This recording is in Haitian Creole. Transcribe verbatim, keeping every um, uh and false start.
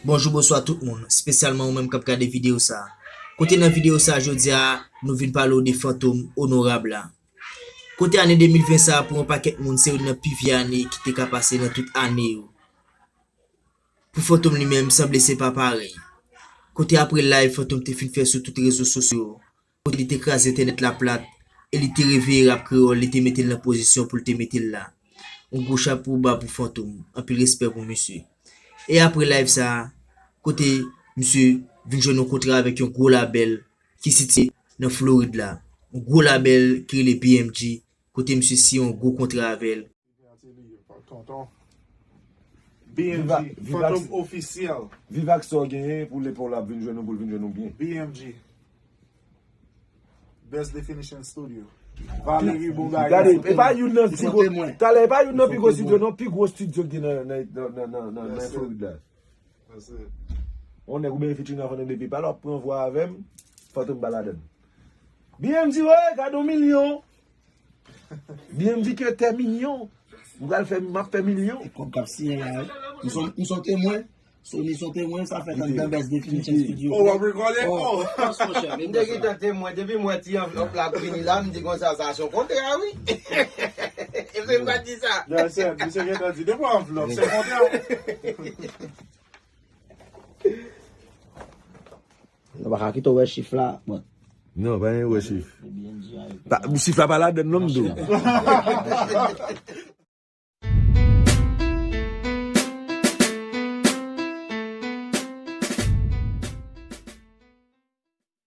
Bonjou, bonswa tout moun, espesyalman ou menm k ap gade videyo sa a. Kote nan videyo sa a jodi a, nou vin pale w de Fantom Onorab la. Kote ane de mil ven sa a, pou yon pakèt moun, se youn nan pi vye ane ki te ka pase nan tout ane yo. Pou Fantom li menm, sanble se pa parèy. Kote apre live Fantom te fin fè sou tout rezo sosyo yo, kote li te kraze entènèt la plat, e li te reveye rap kreyòl, li te mete l nan pozisyon pou l te mete l la. Yon gwo chapo ba pou Fantom, anpil respè pou misye. E apre live sa a, kote misye vin jwenn yon kontra avèk yon gwo labèl ki sitiye nan Florid la. Yon gwo labèl ki rele B M G, kote misye siyen yon gwo kontra avè l. Tonton. B M G, Fantom ofisyèl. Viv ak sa w genyen pou lè pa w la ap vin jwenn nou, pou l vin jwenn nou byen. B M G. Best Definition Studio. Valery, bon bagay. Gade, e pa youn nan pi gwo, talè, e pa youn nan pi gwo studio, non, pi gwo studio ki gen nan, nan, nan, nan, nan, nan Florid la. On nèg ou benyen featuring avè m depi pa la, w ap pran vwa avè m, Fantom pa ladann. B M G, wè, gade yon milyon. B M G ke tè milyon. M pral fè, m ap fè milyon. E kòb k ap siyen la, wi. M son, m son temwen. Sony son temwen, sa fèt anndan Best Definition Studio. Oh, w ap rekòle? Oh, of course, monchè. M te gentan temwen, depi m wè ti anvlòp la ap vini la, m di konsa, sa se yon kontra, wi. E vre m pa di sa. Misye gentan di, depi anvlòp, se kontra. Nou pa ka kite w wè chif la. Bon. Non, pa gen wè chif. Se B M G a yo. Pa- Chif la pa ladann non m di w.